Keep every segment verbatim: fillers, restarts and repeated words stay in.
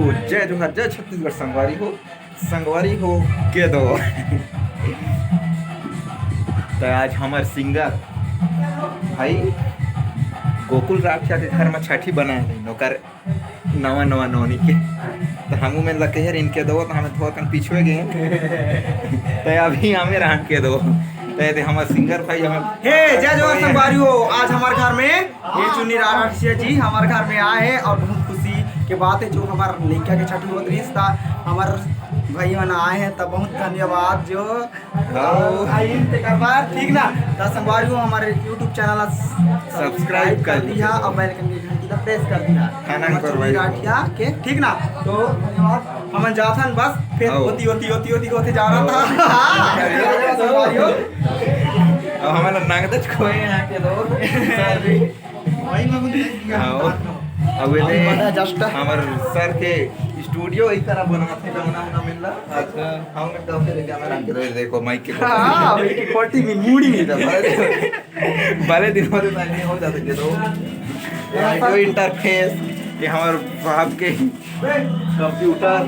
जय जोहार, जय छत्तीसगढ़ संगवारी हो, संगवारी हो के दो। त आज हमर सिंगर भाई गोकुल राठिया के घर म छठी बनाए रहिन, ओकर नवा नवा नोनी के। त हमू मन ल कहे रहिन के दो, त हमें थोड़ा कन पिछुए गए। त अभी हमें रहन के दो। त ये हमर सिंगर भाई हमें हे, जय जोहार संगवारी हो, आज हमारे घर में ये चुन्नी राठिया जी हमारे घर में आए हैं और बहुत खुशी के बात है जो हमारे लड़का के छठी होत रहिस त हमारे भाई मन आए हैं, त बहुत धन्यवाद जो आओ। आइन तेकर बाद, ठीक ना? त संगवारी हो, हमारे YouTube चैनल ला सब्सक्राइब कर दिहा और बेल आइकन के घंटी ला प्रेस कर दिहा। खाना हमर करवाई। चुन्नी राठिया के, ठीक ना? तो धन्यवाद। हमन जाथन बस, फिर आओ। होती, होती, होती, होती, होती जा रहा था। हाँ, संगवारी हो। अब हमन नंगदच खोए यहाँ के दो। आओ। अब ये अभी दे बड़ा जस्ट। हमर सर के स्टूडियो इस तरह बनाथे, जमुना उना मिल रहा। अच्छा। हम एकदम से लेके हमें रंग दे, देखो माइक के। हाँ, माइक के क्वालिटी भी मूड़ी नहीं था। भले दिन भर में हो जाते के दो। ऑडियो इंटरफेस, ये हमर साहब के कंप्यूटर,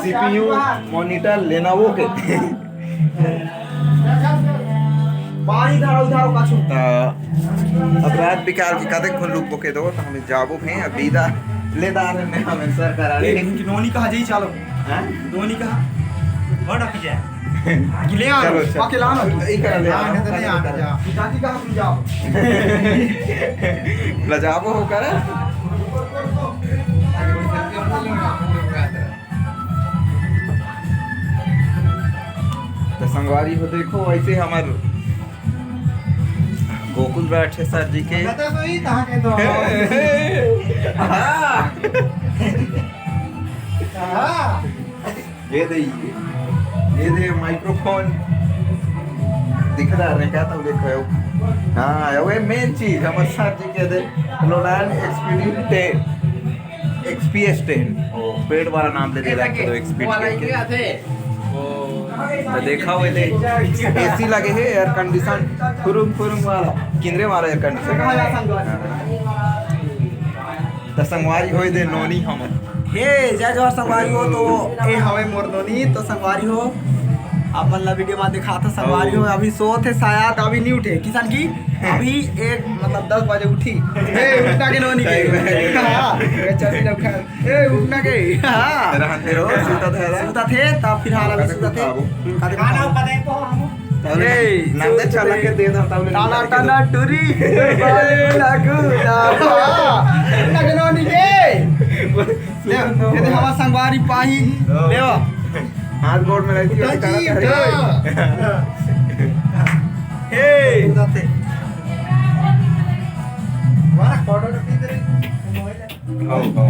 सीपीयू, मॉनिटर, लेनोवो के। पानी धरो, धरो, पाछू। त अब रात बिकाल के कतेक घुन लुकबो के दो, त हमें जाबो भे, अब विदा ले दार ने हमें सर करा ए, ले। उनकी नोनी कहाँ जाई, चलो। हाँ? नोनी कहाँ? बड़ा पीछे। कि ले आ, चलो, चलो। पाके ला ना। ई करा ले आ। हाँ, नहीं तो नहीं आना जा। काकी कहाँ तुम जाओ? लजाबो हो करे। त संगवारी हो, देखो, ऐसे हमर गोकुल राठे सर जी के। बता तो ही कहाँ के तो। हाँ। हाँ। ये दे, ये दे माइक्रोफोन। दिख रहा है क्या? तो देखो। हाँ, ये मेन चीज हमर सर जी के दे। लोनान एक्सपीरियंस टेन। XPS ten. ओ, पेड़ वाला नाम ले दे रहा है, तो एक्सपीएस टेन। तो देखा हुए ले, एसी लगे है, एयर कंडीशन, फुरुंग फुरुंग वाला, किंद्रे वाला एयर कंडीशन। त संगवारी होए दे नोनी हमर। हे, जय जोहार संगवारी हो, तो ए हवे मोर नोनी, तो संगवारी हो, आप मन ला वीडियो में दिखाता संगवारी हो, अभी सोत हे शायद, अभी नहीं उठे, किसान की अभी एक, मतलब, दस बजे उठी। ए, उठना के नोनी के। हाँ, ए, चल, चल, उठा। ए, उठना के। हाँ। रहन दे रो, सुता थे, रहन। सुता थे, तब फिर हाल अभी सुता थे। खाना पता है तो हम। ए, नंदे चला के दे दो, तब ले टाना, टाना, टुरी। बाले लागू ना। हाँ, उठना के नोनी के। ले, ये दे हमार संगवारी पाही। ले। हाथ गोड़ में रहती है, उठा जी, उठा। हे। हमारा फोटो तो खींच रहे। आओ, आओ।